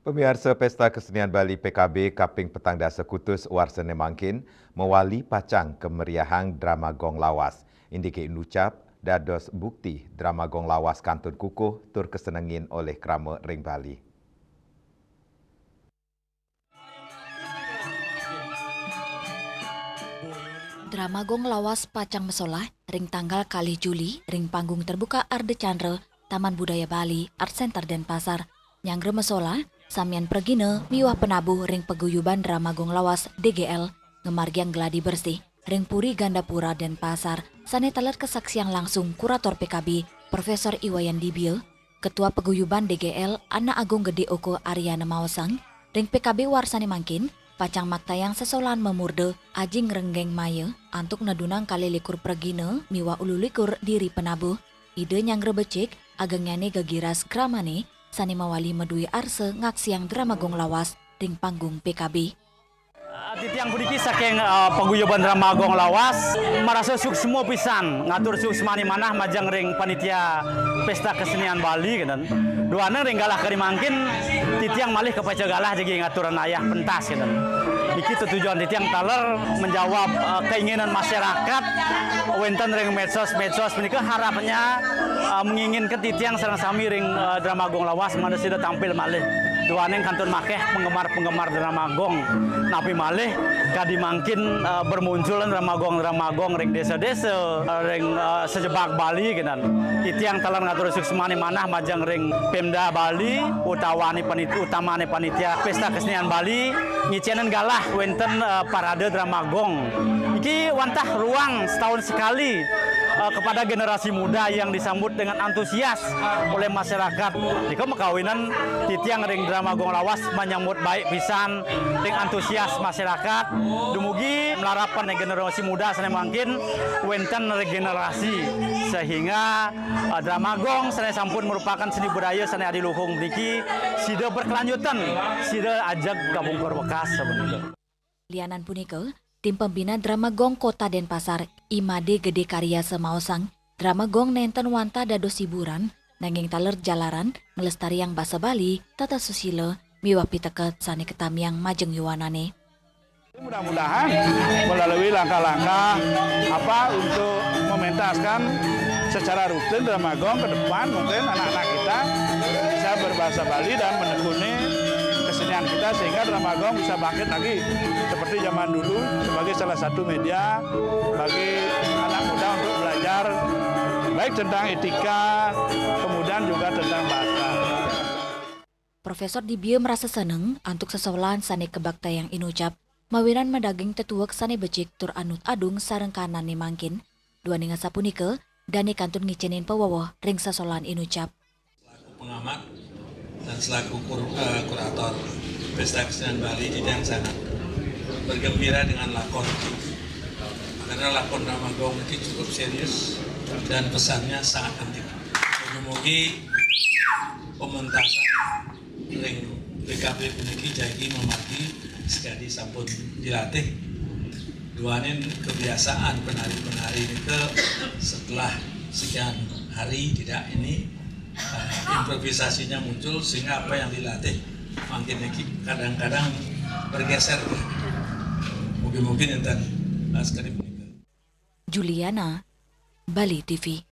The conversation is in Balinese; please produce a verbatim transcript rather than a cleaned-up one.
Pamiarsa, Pesta Kesenian Bali P K B kaping petang dasa kutus warsané mangkin mawali pacang kameriahang drama gong lawas. Indiké inucap dados bukti drama gong lawas kantun kukuh tur kasenengin olih krama ring Bali. Drama gong lawas pacang masolah ring tanggal kalih Juli ring Panggung Terbuka Ardha Candra, Taman Budaya Bali, Art Center Denpasar. Nyanggra masolah, samian pragina miwah panabuh ring Paguyuban Drama Gong Lawas D G L ngamargiang gladi bersih ring Puri Gandapura Denpasar, sané taler kasaksiang langsung Kurator P K B, Profesor I Wayan Dibia, Ketua Paguyuban D G L, Anak Agung Gedé Oka Aryana maosang, ring P K B warsané mangkin pacang maktayang sesolahan mamurda Aji Ngrenggeng Maya antuk nedunang kalih likur pragina miwah ulu likur diri panabuh. Ida nyanggra becik, agengnyané gegiras kramané sané mawali madué arsa ngaksiang drama gong lawas ring panggung P K B. Ah, titiang puniki saking, ah, Paguyuban Drama Gong Lawas, marasa suksma pisan ngatur suksmaning manah majeng ring panitia Pesta Kesenian Bali, kénten. Duaning ring galah kadi mangkin, titiang malih kapaca galah jagi ngaturang ayah pentas, kénten. Niki tetujon titiang taler menjawab, ah, keinginan masyarakat wénten ring medsos-medsos punika, harapnya, ah, menginginkan titiang sareng sami ring, ah, Drama Gong Lawas mangda sida tampil malih. Duaning kantun makéh penggemar-penggemar drama gong. Napi malih kadi mangkin, eh, bermunculan drama gong-drama gong ring désa-désa, eh, ring, eh, sajebag Bali kénten. Titiang taler ngatur suksmaning manah majeng ring Pemda Bali, utamané panit-, utamané panitia Pesta Kesenian Bali, ngicénin galah wénten, eh, parade drama gong. Iki wantah ruang setahun sekali, eh, kepada generasi muda yang disambut dengan antusias oleh masyarakat. Nika makawinan titiang ring drama gong lawas manyambut baik pisan ring antusias masyarakat. Dumugi malarapan generasi muda sané mangkin wénten regenerasi, sehingga, eh, drama gong sané sampun merupakan seni budaya sané adiluhung puniki sida berkelanjutan, sida ajeg kabungkur wekas sapunika. Lianan punika, tim pembina Drama Gong Kota Denpasar, I Made Gede Karya samaosang, drama gong nénten wantah dados hiburan, nanging taler jalaran nglestariang basa Bali, tata susila, miwah piteket sané katamiang majeng yuanané. Mudah-mudahan melalui langkah-langkah apa untuk mementaskan secara rutin drama gong ke depan, mungkin anak-anak kita bisa berbahasa Bali dan menekuni kesenian kita sehingga drama gong bisa bangkit lagi seperti zaman dulu sebagai salah satu media bagi anak muda untuk belajar baik tentang etika, kemudian juga tentang bahasa. Profesor Dibia marasa seneng antuk sesolahan sané kabaktayang inucap, mawinan madaging tetuek sané becik tur anut adung sareng kahananné mangkin. Duaning asapunika, dané kantun ngicénin pawewoh ring sesolahan inucap. Selaku pengamat dan selaku kur-, eh, kurator Pesta Kesenian Bali, titiang sangat bergembira dengan lakon ini. Karena lakon drama gong ini cukup serius dan pesannya sangat penting. Mugi-mugi pementasan ring P K B puniki jagi mamargi sekadi sampun dilatih. Duaning kebiasaan penari-penari nika setelah sekian hari tidak ini, eh, improvisasinya muncul sehingga apa yang dilatih mangkin niki kadang-kadang bergeser. Mungkin-mungkin enten, eh, sekadi punika. Juliana, Bali T V.